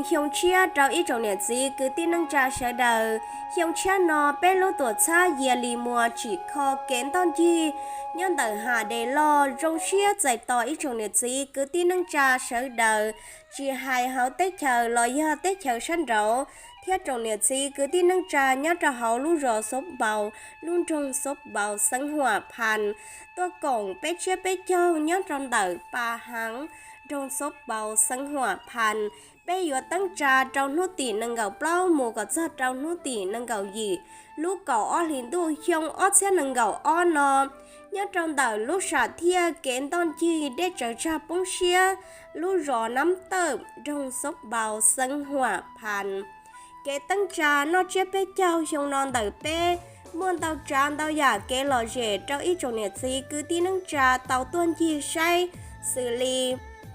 Xyoo tshiab rau ib tsoom niam txiv kwv tij neej tsa sawv daws. Xyoo tshiab no peb lub tuam txhab Yias Lis Muas Tsim Kho Kev Ntoj Ncig nyob ntawm Ham Des Loj zoo siab txais tos ib tsoom niam txiv kwv tij neej tsa sawv daws, tsis hais hauv teb chaws los yog teb chaws sab nraud, thiab tsoom niam txiv kwv tij neej tsa nyob rau hauv lub zos Xob Npaus, lub nroog Xob Npaus, xeev Huam Phas, tuaj koom peb tsiab peb caug nyob rau ntawm Pas Haav, nroog Xob Npaus, xeev Huam Phas. Peb yuav teeb tsa rau hnub tim nees nkaum plaub mus kom txog rau hnub tim nees nkaum yim lub kaum ob hlis ntuj xyoo ob txhiab nees nkaum ob no, nyob rau ntawm lub sam thiaj kev ntoj ncig dej tsaws tsag poob siab, lub zos Nab Tawm, nroog Xob Npaus, xeev Huam Phas. Kev teeb tsa noj tsiab peb caug xyoo no ntawm peb muaj ntau tsav ntau yam kev lom zem rau ib tsoom niam txiv kwv tij neej tsa tau tuaj ncig saib, xws li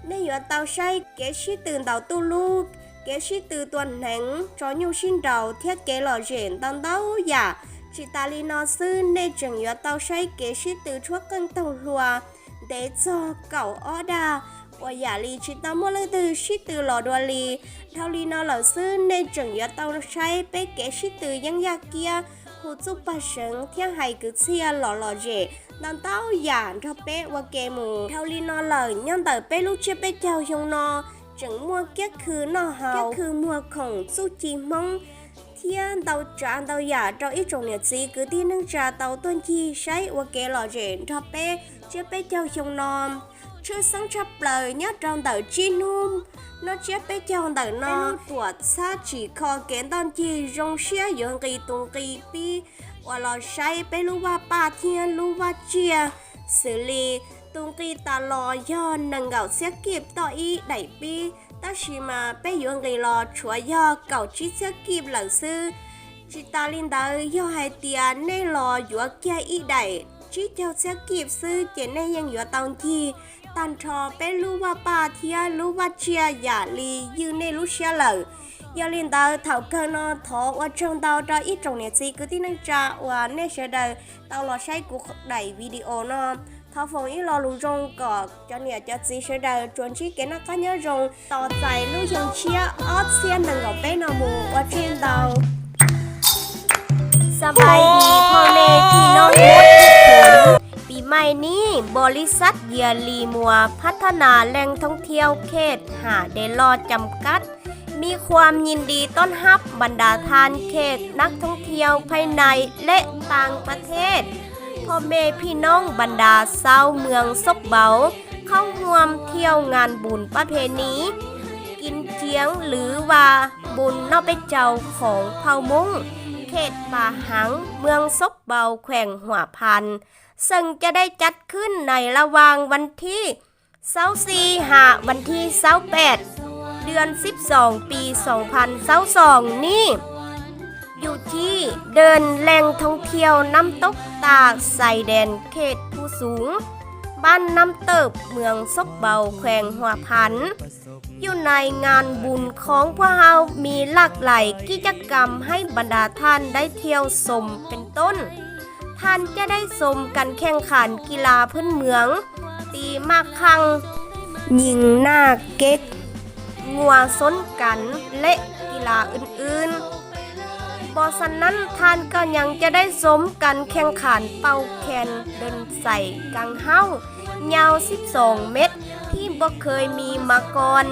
nej yuav tau saib kev sib tw ntaus tuj lub, kev sib tw tua hneev, tso nyuj sib nraus thiab kev lom zem ntau ntau yam. Tsis tas li no xwb, nej tseem yuav tau saib kev sib tw tshuab qeej taug hlua, ntev txog kaum ob dag, uas yam li tsis tau muaj leej twg sib tw los dua li. Dhau li no lawm xwb, nej tseem yuav tau saib peb kev sib tw yeeb yaj kiab, hu txuj paj seev thiab hais kwv txhiaj los lom zem ntau ntau yam nrog peb ua ke mus. Dhau li no lawm, nyob ntawm peb lub tsiab peb caug xyoo no tseem muaj kiab khw noj haus, kiab khw muag khoom, txuj ci Hmoob, thiab ntau tsav ntau yam rau ib tsoom niam txiv kwv tij neej tsa tau tuaj ncig saib ua kev lom zem nrog peb tsiab peb caug xyoo no. Tshwj xeeb tshaj plaws nyob rau ntawm tsib hnub noj tsiab peb caug ntawm no, peb lub tuam txhab Tsim Kho Kev Ntoj Ncig zoo siab yuav nqis tus nqi pib uas los saib peb lub vaj paj thiab lub vaj tsiaj, xws li tus nqi tas los yog nees nkaum txhiab kib toj ib daim pib, tab sis mas peb yuav nqis los tshuav yog kaum tsib txhiab kib lawm xwb. Tsis tas li ntawd, yog hais tias nej los yuav kiag ib daim tsib caug txhiab kib xwb ces nej yeej yuav tau ncig tag nrho peb lub vaj paj thiab lub vaj tsiaj yam li ywj nej lub siab lawm. Yog li ntawd, thaum kawg no thov ua tsaug ntau rau ib tsoom niam txiv kwv tij neej tsa uas nej sawv daws tau los saib kuv daim video no. Thov foom ib lo lus zoo kom cov niam cov txiv sawv daws tsuas ntsib kev noj qab nyob zoo tos txais lub xyoo tshiab ob txhiab nees nkaum peb no mus. Ua tsaug ntau. ສະບາຍດີພໍ່ແມ່ພີ່ນ້ອງໝົດທຸກຄົນ. ປີໃໝ່ນີ້ ບໍລິສັດເຢຍລີມົວພັດທະນາແຫຼ່ງທ່ອງທ່ຽວເຂດຫາແດນລໍຈຳກັດ ມີຄວາມຍິນດີຕ້ອນຮັບບັນດາທ່ານແຂກນັກທ່ອງທ່ຽວພາຍໃນ ແລະ ຕ່າງປະເທດ, ພໍ່ແມ່ພີ່ນ້ອງບັນດາຊາວເມືອງສົບເບົາ ເຂົ້າຮ່ວມທ່ຽວງານບຸນປະເພນີກິນຈຽງ ຫຼືວ່າບຸນນອກເປັດເຈົ້າຂອງເຜົ່າມົ້ງ ເຂດປ່າຫັງ ເມືອງສົບເບົາ ແຂວງຫົວພັນ ເຊິ່ງຈະໄດ້ຈັດຂຶ້ນໃນລະຫວ່າງວັນທີຊາວສີ່ ຫາວັນທີຊາວແປດ ເດືອນສິບສອງ ປີສອງພັນຊາວສອງນີ້ ຢູ່ທີ່ເດີ່ນແຫຼ່ງທ່ອງທ່ຽວນ້ຳຕົກຕາກຊາຍແດນເຂດພູສູງ ບ້ານນ້ຳເຕີບ ເມືອງສົບເບົາ ແຂວງຫົວພັນ. ຢູ່ໃນງານບຸນຂອງພວກເຮົາມີຫຼາກຫຼາຍກິດຈະກຳໃຫ້ບັນດາທ່ານໄດ້ທ່ຽວຊົມ ເປັນຕົ້ນ ທ່ານຈະໄດ້ຊົມການແຂ່ງຂັນກິລາພື້ນເມືອງ ຕີໝາກຄັງ, ຍິງໜ້າເກັກ, ງົວຊົນກັນ ແລະ ກິລາອື່ນໆ. ບໍ່ສ່ຳນັ້ນ, ທ່ານກໍຍັງຈະໄດ້ຊົມການແຂ່ງຂັນເປົ່າແຄນເດີ່ນໃສ່ກາງເຮົາ ຍາວສິບສອງເມັດ ທີ່ບໍ່ເຄີຍມີມາກ່ອນ.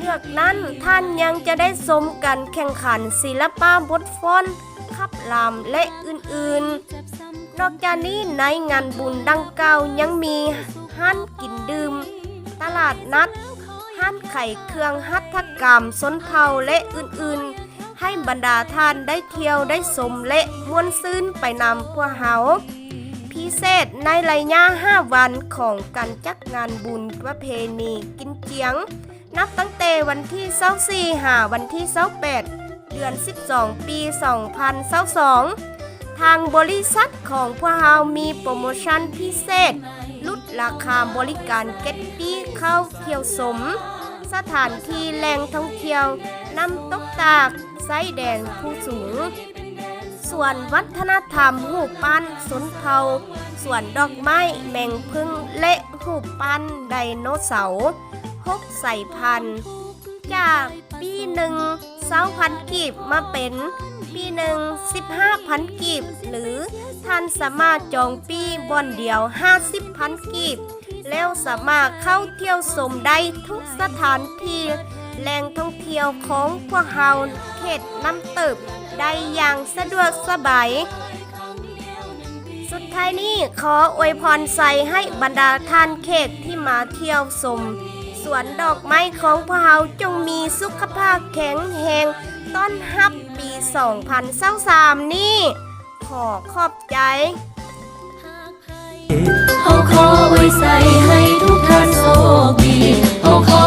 ນອກຈາກນັ້ນ, ທ່ານຍັງຈະໄດ້ຊົມການແຂ່ງຂັນສິລະປະບົດຟ້ອນ, ຂັບລຳ ແລະ ອື່ນໆ. ນອກຈາກນີ້, ໃນງານບຸນດັ່ງກ່າວຍັງມີຮ້ານກິນດື່ມ, ຕະຫຼາດນັດ, ຮ້ານຂາຍເຄື່ອງຫັດຖະກຳຊົນເຜົ່າ ແລະ ອື່ນໆ ໃຫ້ບັນດາທ່ານໄດ້ທ່ຽວໄດ້ຊົມ ແລະ ມ່ວນຊື່ນໄປນຳພວກເຮົາ. ພິເສດໃນໄລຍະຫ້າວັນຂອງການຈັດງານບຸນປະເພນີກິນຈຽງ ນັບຕັ້ງແຕ່ວັນທີຊາວສີ່ ຫາວັນທີຊາວແປດ ເດືອນສິບສອງ ປີສອງພັນຊາວສອງ ທາງບໍລິສັດຂອງພວກເຮົາມີໂປຣໂມຊັນພິເສດ ຫຼຸດລາຄາບໍລິການເຈັດປີເຂົ້າທ່ຽວຊົມສະຖານທີ່ແຫຼ່ງທ່ອງທ່ຽວນ້ຳຕົກຕາກຊາຍແດນພູສູງ, ສວນວັດທະນະທຳຮູບປັ້ນຊົນເຜົ່າ, ສວນດອກໄມ້, ແມງຜຶ້ງ ແລະ ຮູບປັ້ນໄດໂນເສົາ ຫົກສາຍພັນ. ກິ จากปีหนึ่งสองพันกีบมาเป็นปีหนึ่งสิบห้าพันกีบ หรือท่านสามารถจองปีบ่อนเดียวห้าสิบพันกีบ แล้วสามารถเข้าเที่ยวชมได้ทุกสถานที่แหล่งท่องเที่ยวของพวกเราเขตน้ำตกได้อย่างสะดวกสบาย สุดท้ายนี้ขออวยพรชัยให้บรรดาท่านแขกที่มาเที่ยวชมสวนดอกไม้ของพวกเราจงมีสุขภาพแข็งแรงต้อนรับปีสองพันยี่สิบสามนี้ ขอขอบใจ Hauv qhov uas xaiv hais tug thaj xov kis, hauv qhov